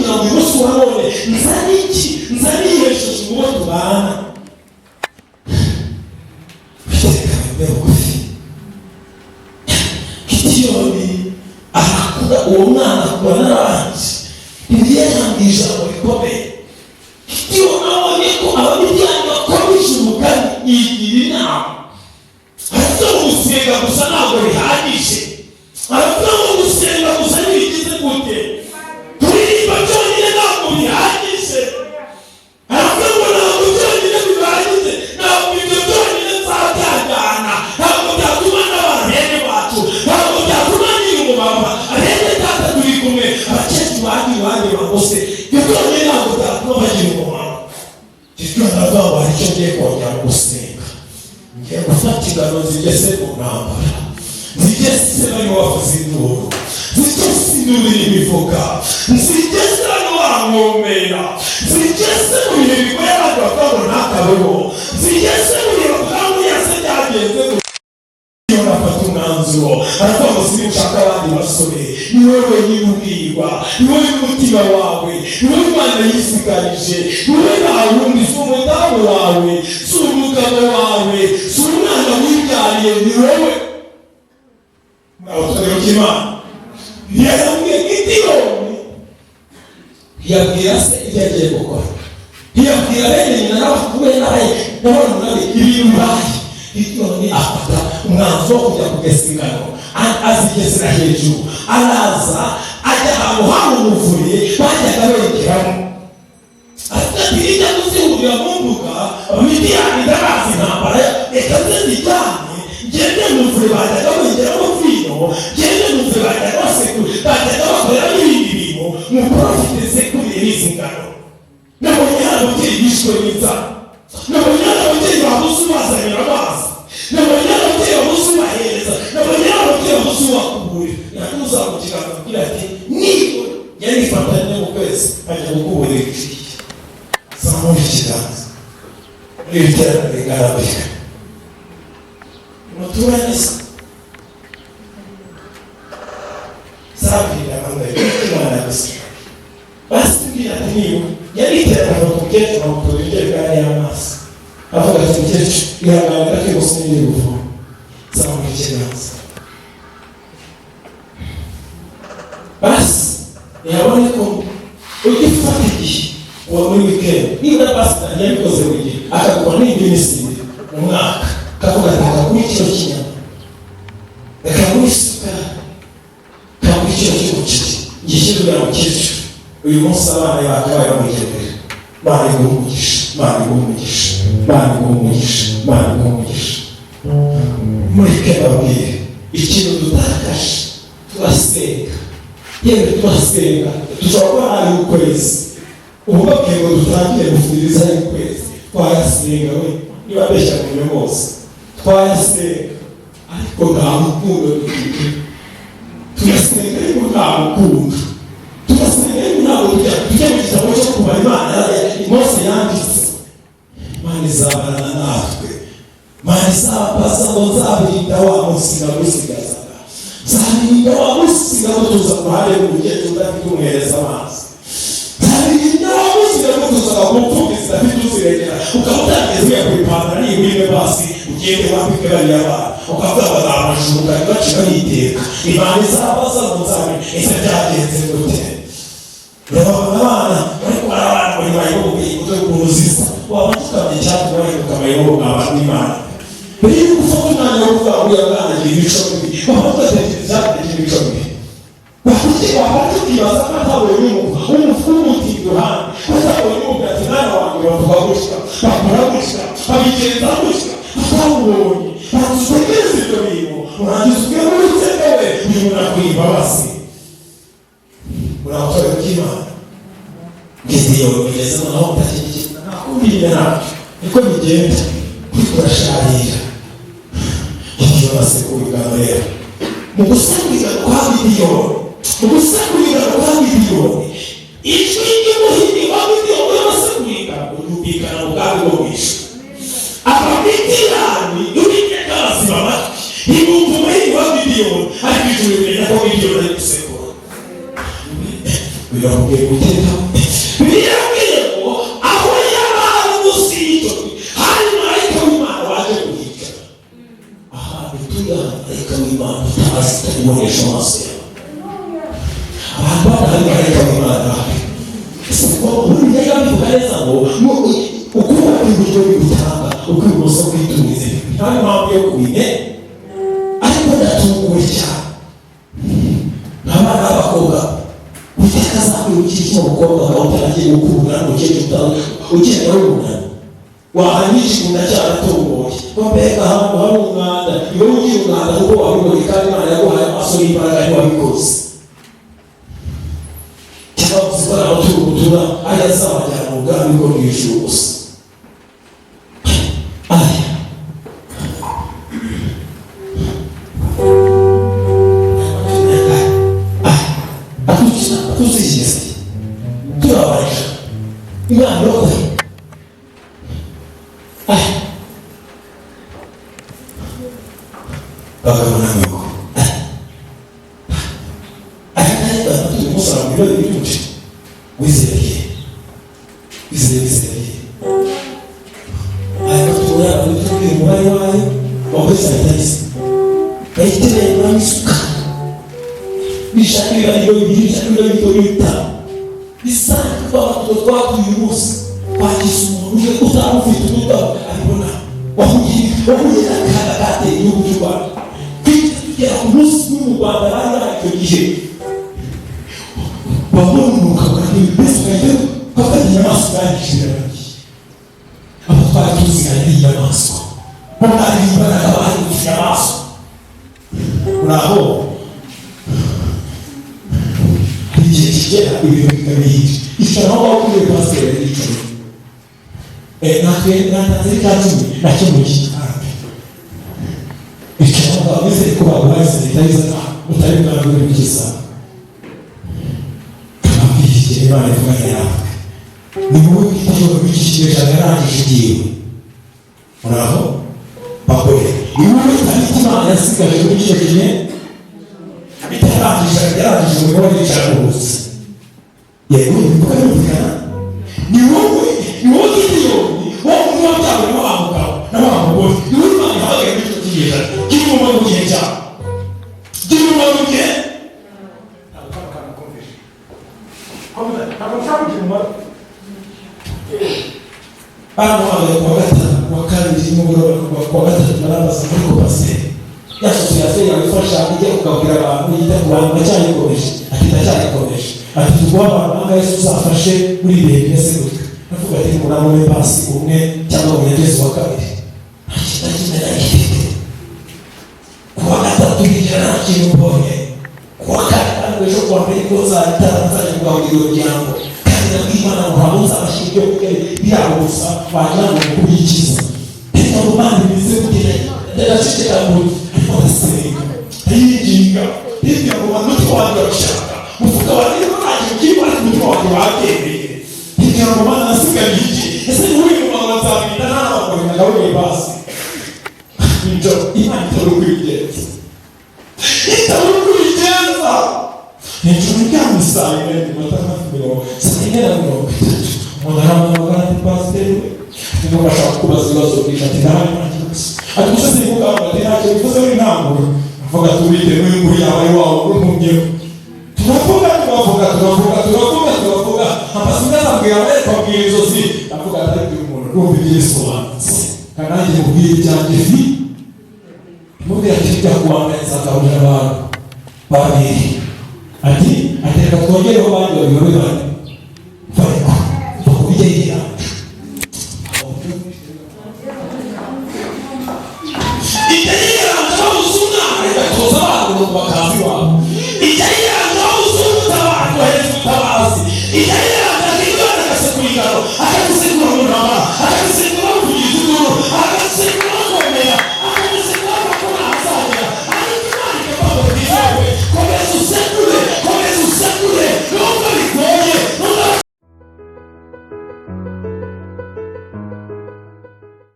Kugira ngo uyu munsi wa none nzane iki, nzane iyihe shusho mu bo tubana? Uwiteka abe bugufi. Gidiyoni arakura, uwo mwana akura n'abandi. Bibiliya yambwiye ijambo rikomeye. Gidiyoni abonye ko Abamidiyani bakomeje umugani, yigira inama, aravuga ngo gusenga gusa ntabwo bihagije. Aravuga ngo gusenga gusa ntibigize gute? Kuririmba byonyine ntabwo bihagije. Aravuga ngo ntabwo byonyine bihagije, ntabwo ibyo byonyine nzabyajyana, ntabwo byatuma n'abantu bene wacu, ntabwo byatuma ngira umumama bene data turi kumwe, abakecuru bagiye iwanjye bangose, ibyo byonyine ntabwo byatuma bagira umumaro. Gidiyoni aravuga ngo hari icyo ngiye kongera mu gusenga. Ngiye gufata ingano zigeze mu ntambara, zigeze bari bavuza induru, zigeze induru imifuka, zigeze bari bankomera, zigeze mu bihe bigoye abantu bavuga ngo ntakabeho, zigeze mu bihe bavuga ngo yase byagenze gutya. Afata umwanzuro, aravuga ngo simushaka abandi basore, ni wowe wenyine ubwirwa, ni wowe n'umutima wawe, ni wowe Imana yisigarije, ni wowe, nta wundi. Si umudamu wawe, si umugabo wawe, si umwana wibyariye, ni wowe. Abaturage b'Imana ntiyabwiye Gidiyoni, ntiyabwira se ibyo agiye gukora, ntiyabwira bene nyina n'abakuru be n'abarumuna be ibintu bibaye. Gidiyoni afata umwanzuro wo kujya kugesa ingano, azigesera hejuru, araza ajya ahantu hari umuvure bajyaga bengeramo. Avuga ati: "Ijya kuzihurira mu mbuga, Abamidiyani ndabazi intambara, reka nze nzijyane, ngende mu muvure bajyaga bengeramo vino, ngende mu muvure bajyaga basekura, bajyaga bakoreramo ibindi bintu, muprofite nsekurire n'izi ngano. Nabonye hari ababyeyi bishwe n'inzara, nabonye hari ababyeyi babuze ubazanira amazi, nabonye hari ababyeyi babuze ubahereza, nabonye hari ababyeyi babuze ubakuburira." Ntabwo uzamu kiganza agira ati: "Niba yarifatanye mu kwezi ajya gukuburira igihe." Zamura ikiganza muri iri teraniro rigaragara. Muturanye se zabwira abantu Imana gusa basi mbwira ati niba yari iteraniro ku mukecuru, amukura ijerekani y'amazi, avuga ati: "Mukecuru, ihanganira ko ibusa n'iri buvoma." Zamura ikiganza basi yabone ko ujya ufata igihe uwa muri weekend, niba basi yabikoze buri gihe, akagura n'indi minsi 2 mu mwaka, akavuga ati: "Reka nguhe ikiro cy'inyama, reka nguhe isukari, reka nguhe ikiro cy'umuceri, ngishyire uriya mukecuru." Uyu munsi abana bakabaye bamugenera. Imana iguhe umugisha, Imana iguhe umugisha, Imana iguhe umugisha, Imana iguhe umugisha. Mureke mbabwire ikintu dutakaje. Turasenga, yewe turasenga, dushobora kuba hari ukwezi ubu babwiye ngo dutangire gufuririza y'ukwezi, twayasenga we, niba mbeshya mu bose twayasenga, ariko nta rukundo dufite. Turasenga ariko nta rukundo. Turasenga ariko ntabwo tujya mu gitabo cyo kubara Imana Mose yanditse. Imana izabarana natwe, Imana izabaza ngo: "Nzabirinda wa munsi nagusigazaga, nzabirinda wa munsi nagutuza ku ruhande rw'umukecuru udafite umuhereza amazi, nzabirinda wa munsi nagutuzaga ku mfubyi zidafite uzirengera, ukaba utarigeze ujya ku ipantaro nibura imwe, basi ugende wambike bariya bana, ukavuga ngo ni amajuru, ukajya bacira iteka." Imana izabaza ngo: "Nzabirinda, ese byagenze gute?" Urabona abana ariko hari abana bari mayibobo, dore ukuntu zisa, waba ukamenya icyatuma bahinduka mayibobo. Abantu b'Imana, mbere yuko ufata umwanya wo kuvuga ngo uriya mwana agira imico mibi, waba ugatekereza icyatuma imico mibi, waba ukibaza ko atabonye umuti iruhande, atabonye umubwira ati: "Mwana wanjye, bavuga gutya, bakora gutya, babigenza gutya." Atabonye, banza utekereze ibyo bintu, urangiza ubwire Uwiteka we: "Uyu muntu akwiye imbabazi." Urabatorero bw'Imana, Gidiyoni bigeze noneho mutakigikina, nta kundi nyine, ntabyo niko bigenda, ariko urasharira. Gidiyoni asekura ingano. Rero mu gusekura ingano kwa Gidiyoni, mu gusekura ingano kwa Gidiyoni, ijwi ry'umuhini wa Gidiyoni urimo asekura ingano ryumvikana mu bwami bwo mu ijuru. Abamidiyani, Uwiteka baziba amatwi, ntibumva umuhini wa Gidiyoni, ariko ijuru rimenya ko Gidiyoni ari gusekura. Birakubwiye guteka. Birabwiye ngo aho yabaye munsi y'icyo, hari marayika w'Imana waje kuhicara. Ahantu turi, marayika w'Imana utazi, utabonesha amaso yawe, abantu badahari, marayika w'Imana ahari. Ubundi yari abivuga neza ngo ukuboko kw'iburyo bigutanga, ukw'ibumoso kwitumize, nta mpamvu yo kubimenya. Ariko ndatunguwe cyane abana b'abakobwa. Uteka azakwibukira iki? Umukobwa wawe utaragiye gukura, n'umukecuru ugenda ari umunani, wahanywa ikigunda cyaratomboye, ngo mbega ahantu hari umwanda! Iyo ugira umwanda kuko wabibonye, kandi Imana yaguhaye amaso n'imbaraga, ntiwabikoze. Cyangwa uzi ko ari abaturugutura ariyo azabajyana mu bwami bwo mu ijuru gusa. Aya atuzigize turabarisha Imana irokoye. Aya bagabo n'abagore, aya ngaya turi umusaruro ibiro by'umuceri wizeye, wizeye, wizeye. Aya matungo yabo tubwira umubare wayo wakoze sanitayiza, bayitereye n'isuka, bishaka ibibariro 2, bishaka ibibariro 5 bisanzwe. Twaba twatuye uyu munsi, twagize umuntu umwe utari ufite urudodo abibona, wahuye n'akaga kateye igihugu cy'u Rwanda. Twigeze tugera ku munsi umwe mu Rwanda, bari bahari icyo gihe, babona umwuka mbese ugahita ugafata inyamaswa yangije. Abo twari tuziranye n'inyamaswa bo bari imbaraga, bari inyamaswa. Uraho hari igihe kigera ibintu bikabihira. Icara aho ngaho kuri pasiteri yicaye. Natwe natanze icya cumi nakemuye iki gitambi. Icara aho ngaho, wizeye ko baguhaye sanitayiza, utari bwandure bwiza. Tubabwiye Imana ivuganye nawe, ni wowe witwa w'iki kinyejana yarangije igihe. Muraho bagore, ni wowe tariki Imana yasigaje muri kino gihe itarangije, yarangije umurimo waricara uruhutse. Yego, ibivuga birumvikana. Ni wowe, ni wowe Gidiyoni, wowe umwe wabyawe na wa mugabo na wa mugore, ni wowe Imana ihamagaye muri kino kinyejana. Gira umumaro mu gihe cyawe, gira umumaro mu gihe. Ntabwo kano kantu kumvishe, ntabwo nshaka kugira umumaro. Baramuhamagaye kuwa gatanu, kuwa kabiri nimugoroba, kuwa gatatu barabaza muri kopasiteri ya association yawe ifasha, ijya kugaburira abantu, yita ku bantu, ndacyayikomeje? Ati ndacyayikomeje. Ati tuguha abantu bangahe se uzafashe muri ibi bihe bimeze gutya? Ndavuga ati umunani basi umwe cyangwa munyagezi wa kabiri. Nta kintu na kimwe nari. Kuwa gatatu hirya nta kintu mbonye. Kuwa kane kandi ejo kuwa mbere ko nzahita nzajya kugaburira umuryango, kandi nabwiye Imana ngo ntabwo nzabashyira ibyo kurya biri gusa, wagira ngo ni ukubikiza. Reka ngo Imana bimeze gutya, ndaceceka ngo ariko ndasenga, ndayinginga, ndibwira ngo umutima wanjye urabishaka, umufuka wanjye nta kintu kirimo, ariko umutima wanjye wabyemeye. Ndibwira ngo Mana, nasigaye iki? Ese ni wowe mumama nzabwita nta n'abagore nagaburire basi nijoro? Imana itabura uko ibigenza, itabura uko ibigenza. Hejuru ryamye saa yine n'iminota hafi mirongo saa 4:30, umuntu arampamagara ati pasiteri we, niba ashaka kubaza ibibazo byinshi. Ati ndahari, nta kibazo. Ati gusa simvuga. Ati ntacyo bivuze muri ntabwo avuga ati ubite n'uyu yawe ari wawe urumyeho. Turavuga, turavuga, turavuga, turavuga, turavuga. Amazina azambwira, ariko abwira inzozi. Ndavuga ati ariko uyu muntu ndumva ibyisobanutse, kandi nanjye mubwire ibyanjye fi. Mubwira ati njya kuwa mbere nzagaburira abantu babiri. Ati reka twongereho abandi babiri babe bane. Ariko bakubye yacu imbere yacu babuze umwana, reka tuza abantu bakaza.